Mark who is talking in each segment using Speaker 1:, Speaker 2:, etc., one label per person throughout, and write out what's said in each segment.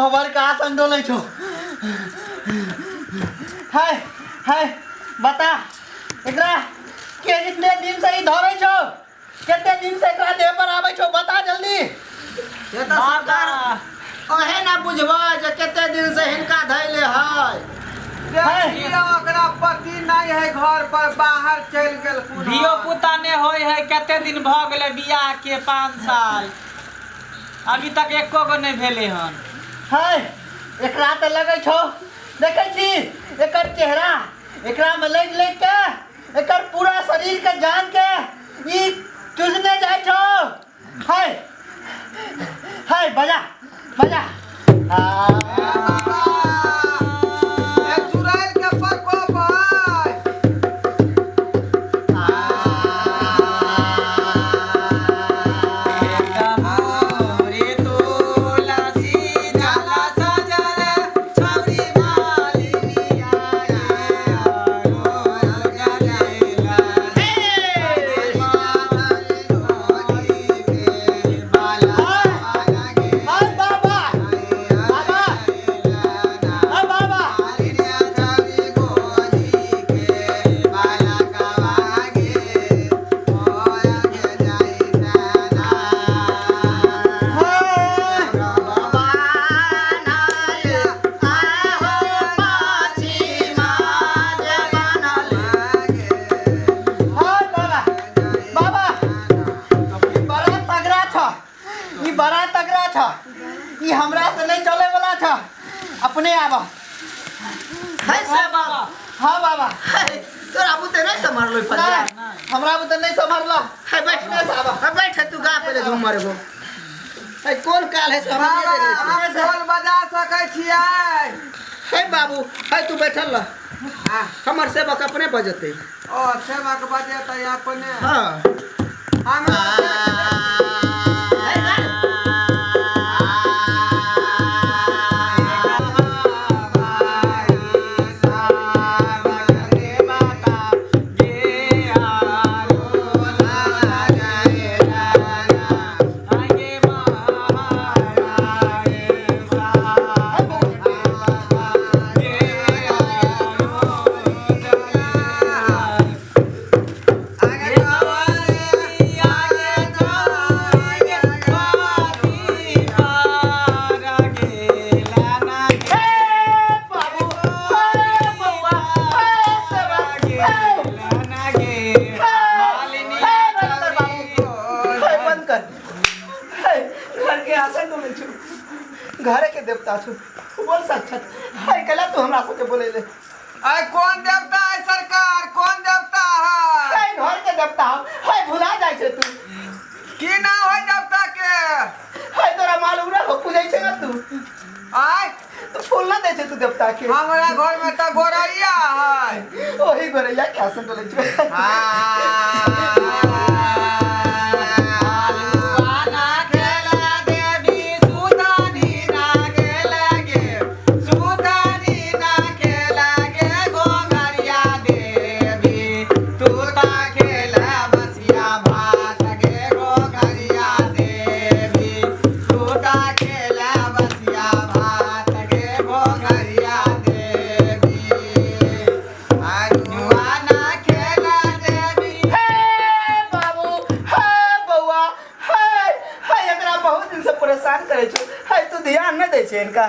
Speaker 1: गहबर के आसन डोलै छौ। हाय हाय, बता एकरा के कितने दिन से ई धरै छौ, कते दिन से एकरा देह पर आबै छौ, बता जल्दी।
Speaker 2: से तऽ सरकार अहें ना बुझबै जे कते दिन से हिनका धैले है।
Speaker 3: देखियौ, ओकरा पति नहीं है घर पर, बाहर चलि गेलखुन।
Speaker 4: धियो पुता ने होय है, कते दिन भऽ गेलै बियाह के, 5 साल, अभी तक एको गो नहि भेलै हन।
Speaker 1: हाय, एकरा तऽ लगै छौ, देखै छी एकर चेहरा, एकरा में लागि लागि के एकर पूरा शरीर के जान के ई चुसने जाइ छौ। हाय हाय, बजा बजा। आ,
Speaker 3: ए चुड़ैल के प्रकोप है।
Speaker 4: रे तुलसी जल सजल छौरी मालिनी
Speaker 1: हाय बाबा, बाबा, हाय बाबा। हाय। हाय बाबा, बाबा, ई बड़ा तगड़ा छ, ई बड़ा तगड़ा छ, ई हमरा से नहीं चले वाला छ, अपने आब।
Speaker 2: है बाबा।
Speaker 1: हाँ बाबा।
Speaker 2: है, तोरा बुते नहीं सम्हारलो फरिया?
Speaker 1: नहीं, हमरा बुते नहीं सम्हारलो।
Speaker 2: है बैठ।
Speaker 1: अपने से आब।
Speaker 2: है बैठ, तू गा पहिले झूमर एगो। है कोन काल है से हम नहीं
Speaker 3: बाबा,
Speaker 2: देख रहल
Speaker 3: हम ढोल बजा सकै छियै?
Speaker 2: छी। है बाबू, है तू बैठल रह, हमर सेवक अपने बजतै।
Speaker 3: ओ सेवक बजेतै अपने?
Speaker 2: हाँ।
Speaker 3: हम
Speaker 2: है गा ने।
Speaker 1: हे बाबू, हे बौआ, हे सेवक, हे। हे बंद कर बाबू, हे बंद कर। हे घर के आसन डोलै छौ, घरे के देवता छौ, बोल साक्षात। हे कला तू हमरा सबके बोले ले।
Speaker 3: आइ कोन देवता है सरकार, कोन देवता है?
Speaker 1: हे घर के देवता हो, हे भुला जाइ छै तू।
Speaker 3: की नाम है देवता के?
Speaker 1: हे तोरा मालूम रहो, पूजै छै ना तू?
Speaker 3: आय?
Speaker 1: तू फूल ना दै छै तू देवता के?
Speaker 3: हमरा घर में तऽ गोरैया है।
Speaker 1: ओही गोरैया के आसन डोलै छौ। हे बाबू, हे बौआ, हे हे एकरा बहुत दिन से परेशान करै छौ। हे तू ध्यान नहि दै छै इनका।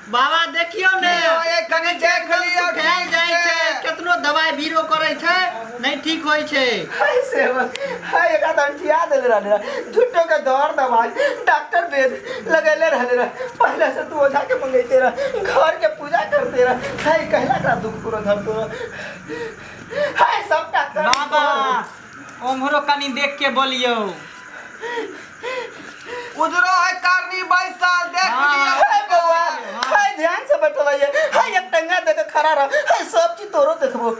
Speaker 1: बाबा देखियौ ने।
Speaker 3: ये कनि देख लियौ।
Speaker 1: सुखायल जाइ छै, केतनो दवाई बीरो करै छै, नहि ठीक होइ छै। हे सेवक, हे एकरा तऽ अंठिया देले रहले रह, झूठो के दौड़ दवाई डॉक्टर वेद लगेले रहले रह। पहले से तू ओझा के मंगैते रह, घर के पूजा करते रह। हे कहला एकरा दुख पूरा धर तोरा। हे सब डॉक्टर।
Speaker 4: बाबा, ओम्हरो कनि देख के बोलियौ।
Speaker 3: उधरो है कारनी बैसल, देख लियौ।
Speaker 1: हे बौआ, हे ध्यान से बैठल है। हे एक टंगा दे के खड़ा रह, हे सब चीज तोरो देखबो।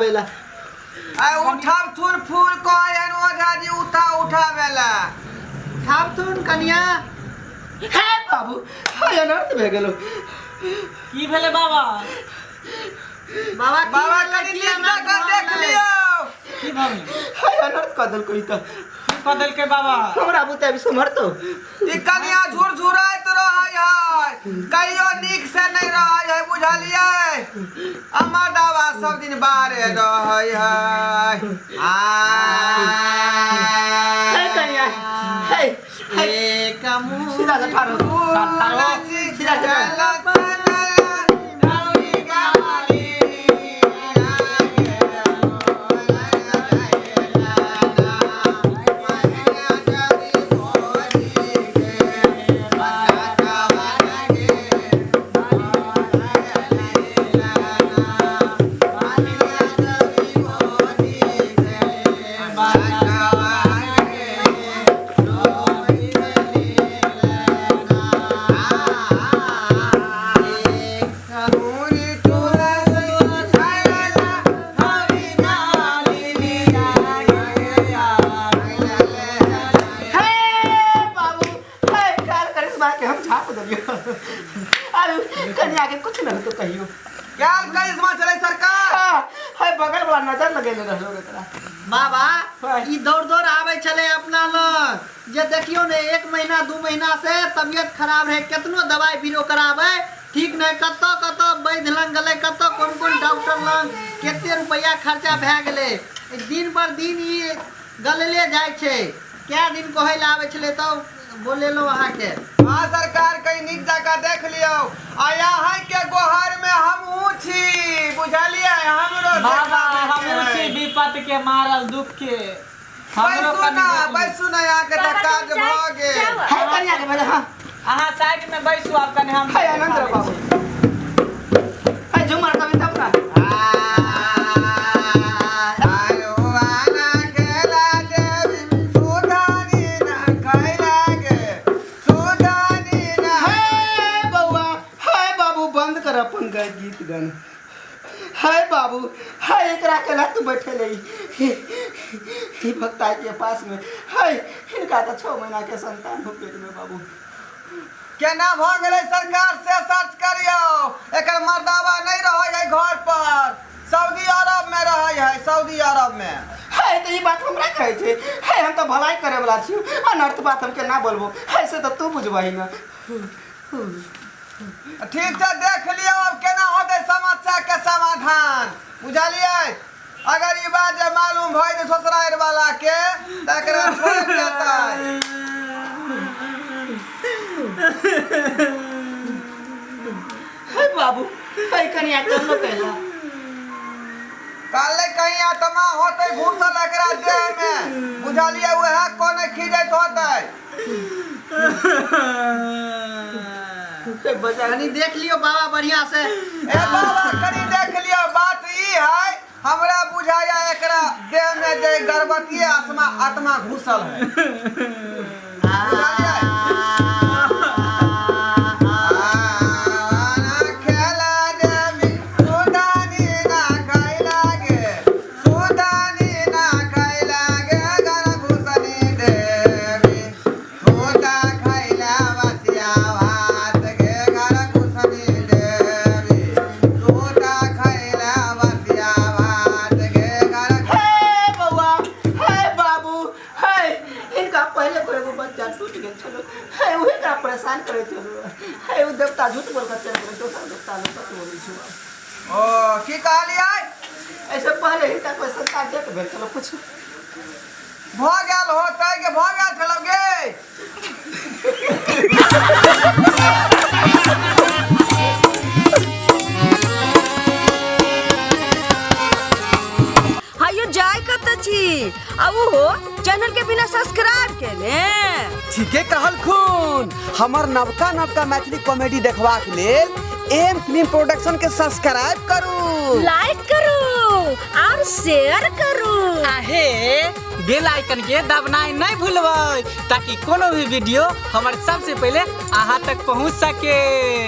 Speaker 1: उठावेला।
Speaker 3: आ उठाब थुन फूल कहन ओझा जी उठा उठावेला।
Speaker 2: उठाबथुन कनिया।
Speaker 1: हे बाबू, हाय अनर्थ भए गेलो।
Speaker 4: की भेलै बाबा?
Speaker 2: बाबा की
Speaker 3: बाबा
Speaker 2: भेलै?
Speaker 3: कनि
Speaker 2: की
Speaker 3: नीक
Speaker 2: अनर्थ
Speaker 3: जकाँ
Speaker 2: भऽ
Speaker 3: देख
Speaker 2: गेलै?
Speaker 3: लियौ।
Speaker 4: की भऽ गेलै?
Speaker 1: हाय अनर्थ कऽ देलको ई तऽ।
Speaker 4: की कऽ देलकै बाबा?
Speaker 1: हमरा बुते अभी सम्हरतो।
Speaker 3: ई कनिया झुरझुराइत रहै है, कहियो नीक से नहि रहै है, बुझलियै? अमर दावा सब दिन बाहरे रहै है। आ
Speaker 1: हे कनिया, हे हे
Speaker 2: एक मुँह
Speaker 1: सीधा से ठाढ़ हो। सीधा से ठाढ़। हे बाबू, हे काल करिश्मा के हम झाप देलियो। अरे कन्या के कुछ न तो कहियो।
Speaker 3: क्या करिश्मा चलै सरकार?
Speaker 1: हाँ, हे बगल वाला नजर लगेले रहलो रे तोरा।
Speaker 2: बाबा
Speaker 1: हाँ।
Speaker 2: ई दौड़ दौड़ आबै छलै अपना लग, जे देखियौ ने 1 महीना 2 महीना से तबियत खराब है, केतनो दवाई बीरो कराबै ठीक नहि, कतऽ कतऽ वैद्य लग गेलै, कतऽ कोन कोन डॉक्टर लग, कते रुपैआ खर्चा भए गेलै। दिन पर दिन ई गलले जाइ छै। कए दिन कहै लए आबै छलै तब बोलेलहुँ अहाँके।
Speaker 3: हाँ सरकार, कहीं नीक जकाँ देख लियौ। आ यहाँ के गोहर में हमहूँ छी, बुझलियै? हमरो
Speaker 4: बाबा
Speaker 3: देखाबै
Speaker 4: हमहूँ
Speaker 3: के
Speaker 4: छी
Speaker 3: है।
Speaker 4: विपत के मारल दुख के। हमरो
Speaker 3: बैसू
Speaker 4: कनि
Speaker 3: ना,
Speaker 4: देख लियौ।
Speaker 3: बैसू ना, यहाँ के तऽ
Speaker 5: बाबा
Speaker 3: काज
Speaker 5: तुम
Speaker 3: भऽ गेल।
Speaker 5: जाउ।
Speaker 1: हे कन्या के भेले, हाँ।
Speaker 4: अहाँ साइड में बैसू, आब कनि हम
Speaker 1: हे आनंद रह बाबू। हे झुमर कभी तब ना।
Speaker 3: आयो आना खेला देवी, सुधानी ना खैला गे, सुधानी ना।
Speaker 1: हे बउआ, हे बाबू, बंद कर अपन गीत गान। हे बाबू, हे एकरा के ला तू बैठे ले ई भक्ता के पास में। हे इनका तो 6 महीना के संतान हो पेट में बाबू।
Speaker 3: केना भऽ गेलै सरकार से सर्च करियौ। एकर मर्दावा नहि रहै है घर पर, सऊदी अरब में रहै है, सऊदी अरब में।
Speaker 1: हे तो ई बात हमरा कहै छै। हे हम तो भलाई करे वाला छी, अनर्थ बात हम केना बोलबो? हे से तो तू बुझबही ना।
Speaker 3: ठीक से देख लियौ अब केना होतै समस्या के समाधान, बुझलियै? अगर ई बात जे मालूम भऽ जेतै ससुरारि वाला के तऽ एकरा छोड़ि देतै।
Speaker 1: हे बाबू, हे कनिया कहलो कहला।
Speaker 3: कहलै कहीं आत्मा होतै घुसल एकरा देह में, बुझलियै? उएह कोने खींचैत होतै।
Speaker 1: हे बजा
Speaker 2: कनि देख लियौ बाबा बढ़िया से।
Speaker 3: ए बाबा कनि देख लियौ। बात ई है, हमरा बुझाया एकरा देह में जे गर्भवती आत्मा आत्मा घुसल है, बुझलियै? आना खेला देवी, सुधानी ना खैला गे, सुधानी ना खैला गे, घर घुसनी देवी, तोता खैला बसिया भात गे, घर घुसनी देवी, तोता खैला बसिया भात गे, घर।
Speaker 1: हे बउआ, हे बाबू, हे इनका पहले कोई एगो बच्चा टूट गेल छलो। हे उहे का परेशान करे छलो। हे उ देवता झूठ बोल के चल गेल, दोसर देवता लोग सच बोलै छो।
Speaker 3: ओ की कहलियै?
Speaker 1: ऐसे पहले हिनका कोई संतान देख भेल छलो कुछ
Speaker 3: भऽ गेल होतै के भऽ गेल छलौ गे।
Speaker 6: हायो जाय कत छी आ उहो चैनल के बिना सब्सक्राइब केने।
Speaker 3: ठीके कहलखुन। हमर नवका नवका मैथिली कॉमेडी देखबाक लेल एम फिल्म प्रोडक्शन के सब्सक्राइब करू,
Speaker 5: लाइक करू और शेयर करू।
Speaker 4: आहे बेल आइकन के दबनाइ नहि भूलबै ताकि कोनो भी वीडियो हमर सबसे पहिले अहाँ तक पहुँच सके।